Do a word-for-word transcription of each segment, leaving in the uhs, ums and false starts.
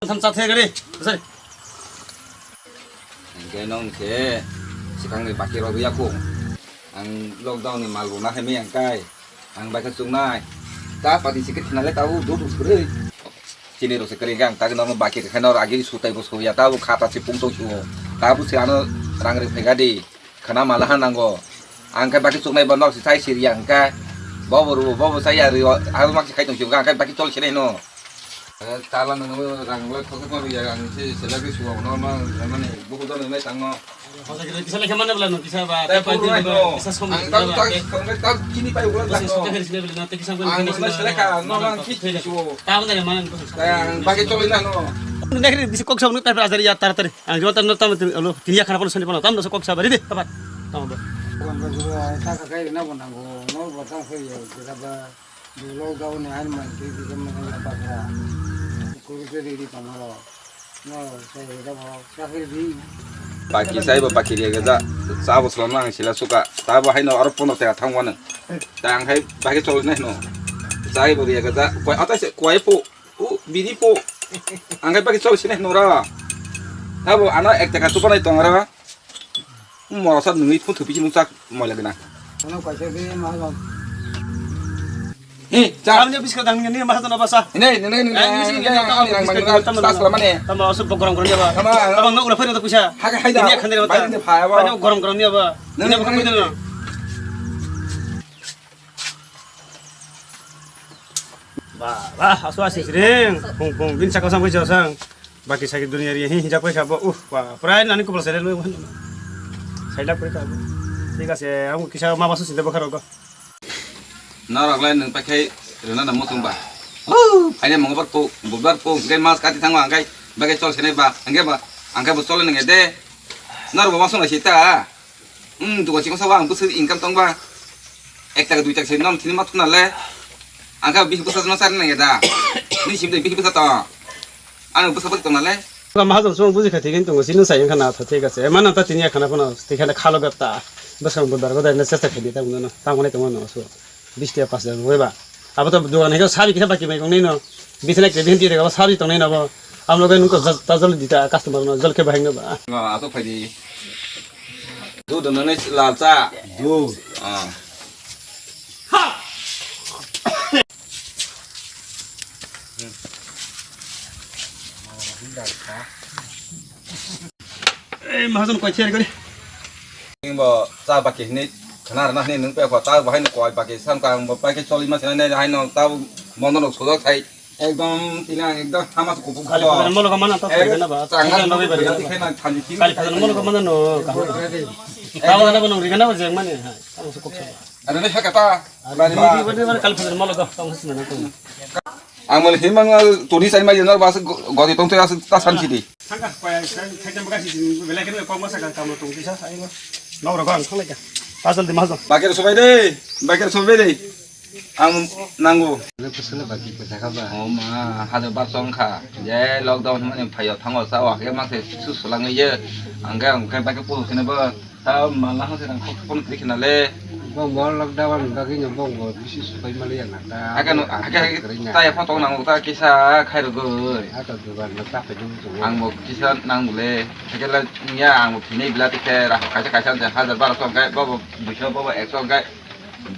Tham cha the gari. Sorry. Hingke nong khe sikang ni baki rok ya ko. Ang lockdown ni mal bo na hai miyang kai. Ang bai khe chungnai. Ta pati sikit khinale ta u dudu suri. Chini rok se kari ang ta no baki khe no agi sutai bo suya ta u khata si pung to su. Ta bu se ano rang ri phega di. Khana mala ha nango. Ang khe baki chuknai bo nok si sai siri ang khe. Bobo rubo, bobo sai ya rio. Ang mak si khai tong si ang khe baki chol sinai no. Eh, tala nang rang le thok thok ya ang si selagi suwa no ma mane buku don nai tang no. Hoja kira kisa lekha mana bela no kisa ba. Te puru nai no. Kisa som ang ta ta ta chini pai ulan ta no. Kisa kiri sini bela na te kisa. Ang na seleka no mang ki suwo. Ta benda mana no. Ang baki chol na no. Nekri bisi kok som no ta azar ya tar tar. Ang jota no tam alo tiya khana kono sani pano tam do kok sabari de tabat. Tam do. Bukan baju ai ta ka kai na bonang go no batang sai ya kita ba dulu kau ni air man ti di kan mana ya pakra. Kuru se di di pamaro. No sai da ba sa ke di. Baki sai ba baki riya gaja. Sa bo selama ang sila suka. Ta bo hai no aro pono te thang wana. Ta ang hai baki chol nai no. Sai bo riya gaja. Koi ata se koi po. U bidi po. Ang hai baki chol sini no ra. Ta bo ano ek taka suka nai tong ra. Morosa nungwi phuthu bichini chak moila gwnang. Ano kaisa de ma jong. He, cha. Amne biskit dang ni ma jong basa. Ne, ne, ne, ne. Ai, biskit ne, ne, ne, ne, ne, ne, ne, ne, ne, tas lama ne. Tama osu bok gorong gorong ya ba. Tama, tama no ura phari to puisa. Hak hai da. Ini khandere mata. Bai ne phaya ba. Ani gorong gorong ya ba. Ne, ne, ne, ne. Ba, ba, asu asi sering. Pung, pung, bin sakau sampai jauh sang. Baki sakit dunia ria hi hijak pai kabo. Uh, wah, prai nani kubal sere lu. Sailak pai kabo. Thik ase, ang kisa ma basu sinde bokar rogo. Norok lai nung pakai rena na mutung ba. Uh, aine mongbar po, bubar po, ngai mas kati thangwa ngai. Bagai chol sene ba, ngai ba, angkai bo chol ngai de. Norok ba masung lai sita. Hmm, dukan sing sabo ang bwswk income tong ba. Ek taka dui taka se non thini ma thuna le. Ang kha bisi bwsa no sar nang da. Ni sim de bisi bwsa to. Ano bwsa bwsa tong na le. Ba mahajon song buji kha thik tongo sini sai khana tha thik ase. Mana ta tini khana phano thik khana khalo gap ta. Bwsa bo dar go da na chesta khai di ta no. Ta mone tong no so. Bis tiya pas tiya bai ba. Abo to dukan hego sabi kita baki mai kong nei no. Bisna ke bin tiya ko sabi tong nei no bo. Amlo ke nungko ta jol dita customer no jol ke bahai no ba. Asok phai di. Dudh nani lal cha. Dudh. Ah. Ei, mahajon koi cheri gari. Bo cha baki ni khana rana ni nung pe ko ta bahai ni koi baki sam ka bo baki choli ma sene hai no ta mono no sojak thai. Ekdom tini ang ekdom hama se kupuk. Kali phajar molo ka mana ta thai na ba. Tangga nogwi bari. Kali phajar molo ka mana no ka. Tawa na ba nong rigana ba jeng mani. Tang su kok sa. Ano ne hakata. Bari ba. Bari bari kali phajar molo ka tang su na. Ang mani himang tuni sai ma jeno ba se goti tong te ta san sidi. Thangka kaya khai jam ba si belai kene kok ma sa ka kam tong kisa ai no. Nogro ko ang khalai ka. Pasal di masal. Bakir subai de. Bakir subai de. Ang nango. Ano kusuna baki ko jaga ba. O ma, hado bar song kha. Je lockdown mani phayo thango sa wa ke ma se su sulang ye. Ang ga ang kai baki pu sene ba. Ta ma la ha se nang khok pon kri khina le. Bong bo lockdown baki no bong bo bisi supai mali ya na ta. Aga no, aga ta ya photo nango ta kisa khai ro goi. Aga dugan na ta pe dum tu. Ang bo kisa nang le. Theke la ya ang bo phine bila te khe ra kaisa kaisa hajar bar song kai bo bo duiso bo bo ek song kai.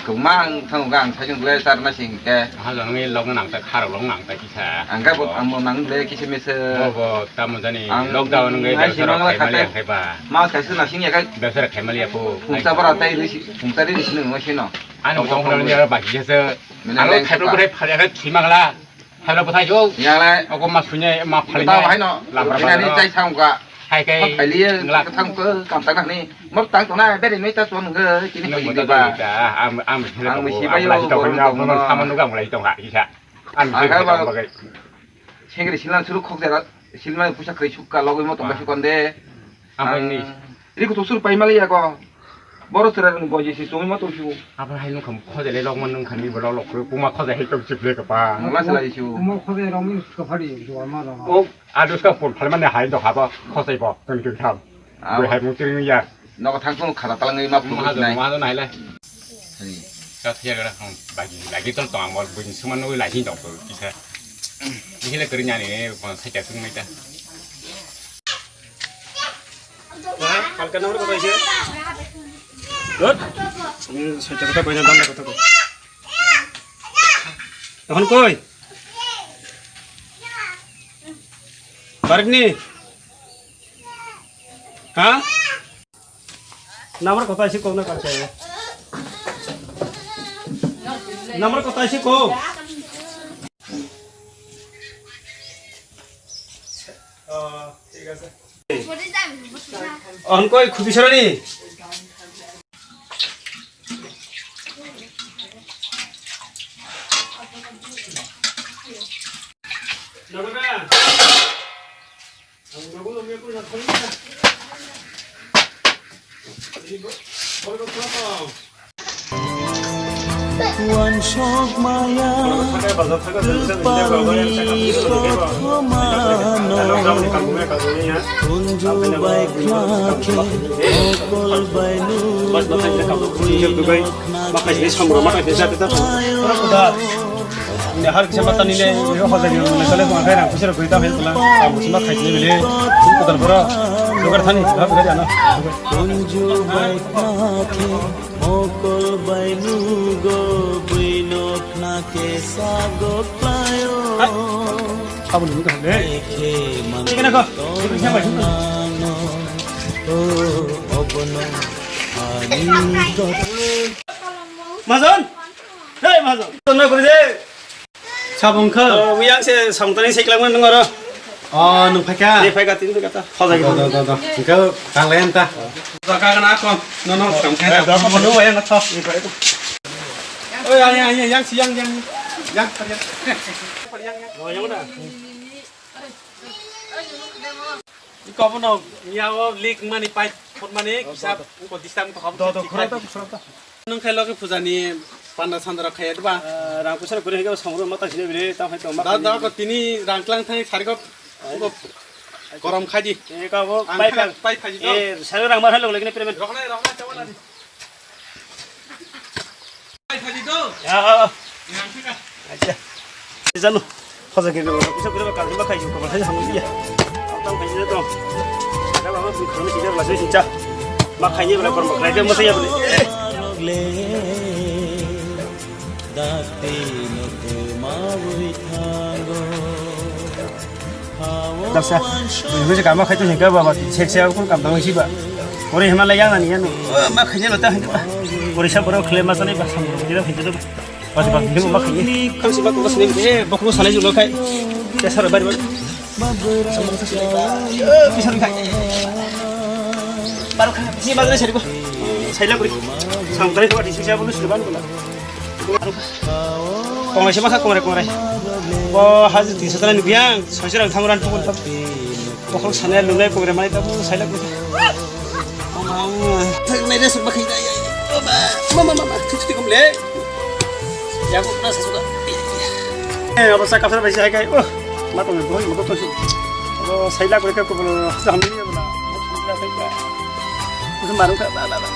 Koma ang thango ang thajong le sar na sing ke. Ha jong ni log nang ta kharo log nang ta kisa. Ang ga bo ang mo nang le kisa mese. Bo bo tamo jani ang lockdown ngai ngai da si saro mangla khai mali khatai. Khai ba. Ma khai su na sing ya kai. Da sar khai mali ya po. Pungsa bara tai ri si, pungsa ri si nang ma sino. Ani mo tong ni ba ki se. Mene alo leng khai suka. Bo khai phali khai si mangla. Hello, bwthai yo. Yalai. Ogo ma sunya, ma phali. Bwthai bahai no. Lamra bini bahai no. Chai sang ka. Hai kai. Phali ye. Nglak. Thang ko kam ta ni. Mo tang to na beri noi ta to nge kini. Nung ko mo ta ba. Am am thela. Ang ko, misi am bayo lai to ko, ko, am ko, ko, saman nuga mo lai to ha isa. Am. Ang ka ba. Sengri silan suru khok jara. Silmani pusa kri sukka logoi mo tong ba. Ah. Sukonde. Amai ni. Ang riko to sur pai mali ya ko. Boro sura ni goji si tumi mo to su. Apa hai nung kham khoje le log man nung kham ni bo log log puma khoje hai to chip le ka pa. Mala sala isu. Mo khoje rong ni ka phari do ma rong. O adus ka pun phal mane hai do haba khoje bo tong tong tham. Ah. Bo hai mo tring ya. Nogo thang tong khara talang ni ma pun. Ma ha do nai. Ma ha do nai le. Ka thiya gara hong bagi lagi tol tong mo buin suman no lai hin dong to kisa. Ni le kri nyani ko sai ta sung mai ta. Ha? Kalka number kota ise? Dot? Ini soi kota koi na danda kota koi. Tohon koi? Barik ni? Ha? Number kota ise kok na kalka. Number kota ise kok. Oh, thik ase. Onkoi khubi sorani. Wansok maya rupani kothomano, kunju bai khna khe mokol bai nugo buino khna khe. Ini har kisa mata nile, ini hoja ni nile, kale kong akai rang, kisa rok goi ta hai pula, kamu sima khai ni bile, kutal boro, jogar thani, jogar thani ano. Kunju bai khna khe, mokol bai nugo, buino khna khe sago klaio. Hai. Abo ni nugkha le. Ekhe man. Ini kena ko. Ini kena ko. Oh, obono ani ko. Majon. Hei, Majon. Tona kuri de. Sabong kha. Oh, yang se samtani seklang man nungaro. Oh, nung phaikha. Ni phaikha, tin phaikha ta. Khoja gitu. Do, do, do, do. Engkau kang lain ta. Do kang na ko. No, no, kang kha. Eh, do ko nu yang ta. Oh, yang, yang, yang, yang si yang, yang. Yang, yang. Oh, yang mana? Iko bono miya o leak mani pipe phot mani kisa uko disturb to khabo. Do, do, khura ta, khura ta. Nung khai logi puja ni panda sandra khaya diba? Rang pusa kuri hege samro mata sine bile ta hai to ma. Da, da ko tini rang klang thai sari ko uko korom khai di. E ka bo pipe pipe khai di to. E sari rang mar hai log lagi ni payment. Roknai, roknai, chawa na di. Ya. Acha. Janu. Khoja ke kisa kisa ka ma khai ko hai hamya. Tang khai to. Da ba ma khani sija la sija. Ma khai ye bla kor ma khai de ma ya bla. Daksa, buji buji kama khai to hingka baba, sek sek kun kam dang si ba. Ore hema la yang ani ano. Ma khai lo ta hingka. Ore sa boro khle ma sani ba sam boro kira hingka to. Ba ba hingka ma khai. Kam si ba ko sini eh bokro sanai julo khai. Ya sar bari bari. Sam boro sini. Eh bisa khai. Baru khai si ma sari ko. Sai la kuri. Sam tari ko di si sa bolu sini ban ko la. Kongrai se ma kha kongrai kongrai. Bo haji tin sotana ni biang, soi sera thang ran tukun tam. Bokhok sanai lunai kongrai mai tam sai la koi. Thang nai re suk ba khai dai. Ma ma ma ma thik thik le. Ya ko na sa suka. Eh, abo sa ka sa bai sai kai. Oh, ma to bo ma to su. Abo sai la koi ka ko bo sa ham ni ba. Ko maru ka ba ba ba.